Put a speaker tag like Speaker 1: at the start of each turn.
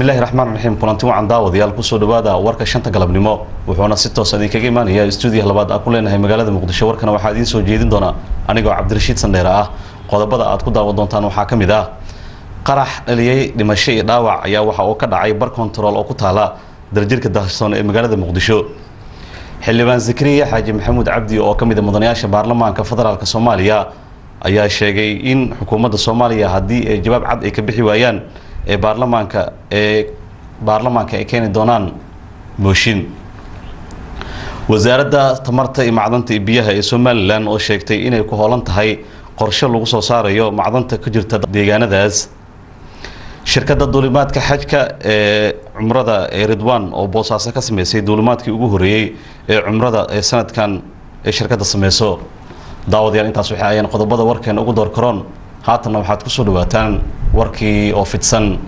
Speaker 1: Bismillahi raxmaan raxiim. Kulanti wacan daawadayaal, kusoo dhawaada warka 5ta galabnimo, wuxuuna si toos idinkaga imaanayaa stuudiyaha labaad aan ku leenahay magaalada Muqdisho. Warkana waxaa idiin soo jeedin doona anigoo Cabdirashiid Sandheere ah. Qodobada aad ku daawan doontaan waxaa ka mid ah: qarax dhaliyey dhimasho iyo dhaawac ayaa waxa uu ka dhacay bar kontarool oo ku taala Daljirka Dahsoon ee magaalada Muqdisho. Xildhibaan Zakariya Xaaji Maxamuud Cabdi oo ka mid a mudanayaasha baarlamaanka federaalk Soomaaliya ayaa sheegay in xukuumadda Soomaaliya haddii ay jawaab cad ay ka bixi waayaan ee baarlamaanka ay keeni doonaan mooshin. Wasaaradda tamarta iyo macdanta iyo biyaha ee Somalilan oo sheegtay inay ku hoolan tahay qorshe lagu soo saarayo macdanta ka jirta deegaanadaas. Shirkadda duulimaadka xajka ee cumrada ee Ridwan oo Boosaaso ka sameysay duulimaadkii ugu horeeyey ee cumrada ee sanadkan ee shirkadda sameyso. Daawadayaal, intaas waxay ayaan qodobada warkeena ugu door karoon. Haatanna waxaad kusoo dhawaataan warkii oo fidsan.